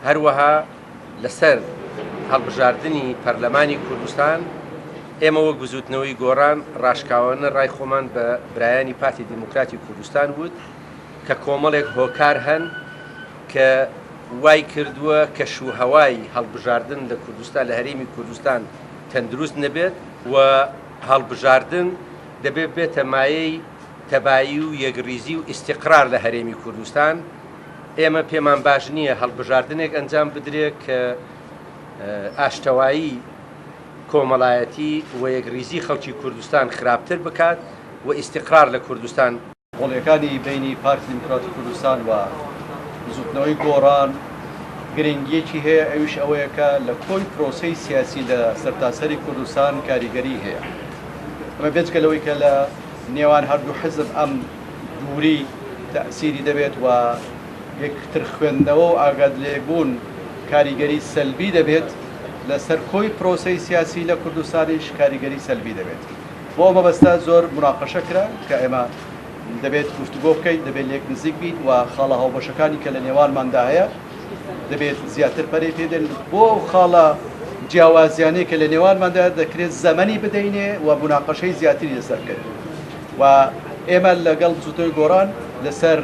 هەروەها لەسەر هەڵبژاردنی پەرلەمانی کوردستان ئێمە وەک بزوتنەوەی گۆڕان ڕاشکاوانە ڕای خۆمان بە برایانی پارتی دیموکراتی کوردستان وت کە کۆمەڵێک هۆکار هەن کە وای کردووە کەش و هەوای هەڵبژاردن لە کوردستان لە هەرێمی کوردستان تەندروست نەبێت و هەڵبژاردن دەبێت بێتە مایەی تەبایی و یەکڕیزی و ئیستیقرار لە هەرێمی کوردستان، ئێمە پێمان باش نییە هەڵبژاردنێک ئەنجام بدرێت کە ئاشتەوایی کۆمەڵایەتی و یەکڕیزی خەڵکی کوردستان خراپتر بکات و ئیستیقرار لە کوردستان. قۆڵیەکانی بەینی پارتی دیموکراتی کوردستان و بزوتنەوەی گۆڕان گرنگیەکی هەیە ئەویش ئەوەیە کە لە کۆی پرۆسەی سیاسی لە سەرتاسەری کوردستان کاریگەری هەیە ئەمە بێجگە لەوەی کە لە نێوان هەردوو حزب ئەم دووری تەئسیری دەبێت و یەکتر خوێندنەوە و ئاگادلێبوون کاریگەری سەلبی دەبێت لەسەر کۆی پرۆسەی سیاسی لە کوردستانیش کاریگەری سەلبی دەبێت. بۆ ئەو مەبەستە زۆر موناقەشە کرا کە ئێمە دەبێت گفتوگۆ بکەین، دەبێت لێک نزیک بین و خاڵە هاوبەشەکانی کە لە نێوانماندا هەیە دەبێت زیاتر پەرەی پێ بدەین. بۆ ئەو خاڵە جیاوازیانەی کە لە نێوانماندا دەکرێت زەمەنی بدەینێ و موناقەشەی زیاتری لەسەر بکەین و ئێمە لەگەڵ بزوتنەوەی گۆڕان لەسەر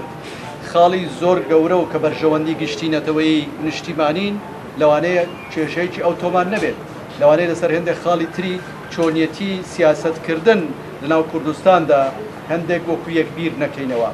خاڵی زۆر گەورە و کە بەرژەوەندی گشتی نەتەوەیی نیشتیمانین لەوانەیە کێشەیەکی ئەوتۆمان نەبێت، لەوانەیە لەسەر هێندێک خاڵی تری چۆنیەتی سیاسەتکردن لەناو کوردستاندا هەندێک وەکو یەک بیر نەکەینەوە.